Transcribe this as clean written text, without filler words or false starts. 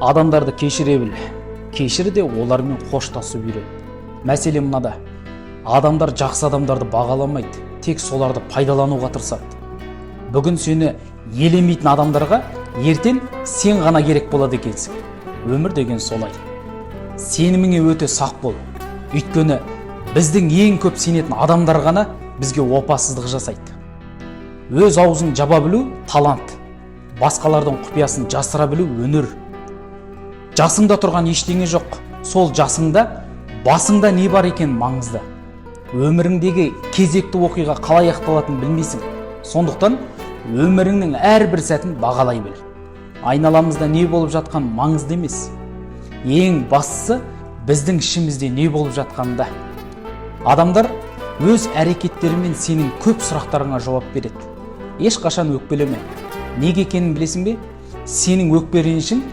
Адамдарды кешіре біл, кешір де, олармен қоштасып үйрен. Мәселе мынада: адамдар жақсы адамдарды бағаламайды, тек соларды пайдалануға тырысады. Бүгін сені елемейтін адамдарға ертең сен ғана керек болады екенсің. Өмір деген солай. Сеніміңе өте сақ бол, өйткені біздің ең көп сенетін адамдар ғана бізге опасыздық жасайды. Өз аузын жаба білу – талант, басқалардың құпиясын жасыра білу – өнер. Жасыңда тұрған ештеңе жоқ, сол жасыңда басыңда не бар екен маңызды. Өміріңдегі кезекті оқиға қалай аяқталатынын білмейсің, сондықтан өміріңнің әрбір сәтін бағалай біл. Айналамызда не болып жатқан маңызды емес, ең бастысы біздің ішімізде не болып жатқанында. Адамдар өз әрекеттерімен сенің көп сұрақтарыңа жауап береді. Ешқашан өкпелеме. Неге екенін білесің бе? Сенің өкпе ренішің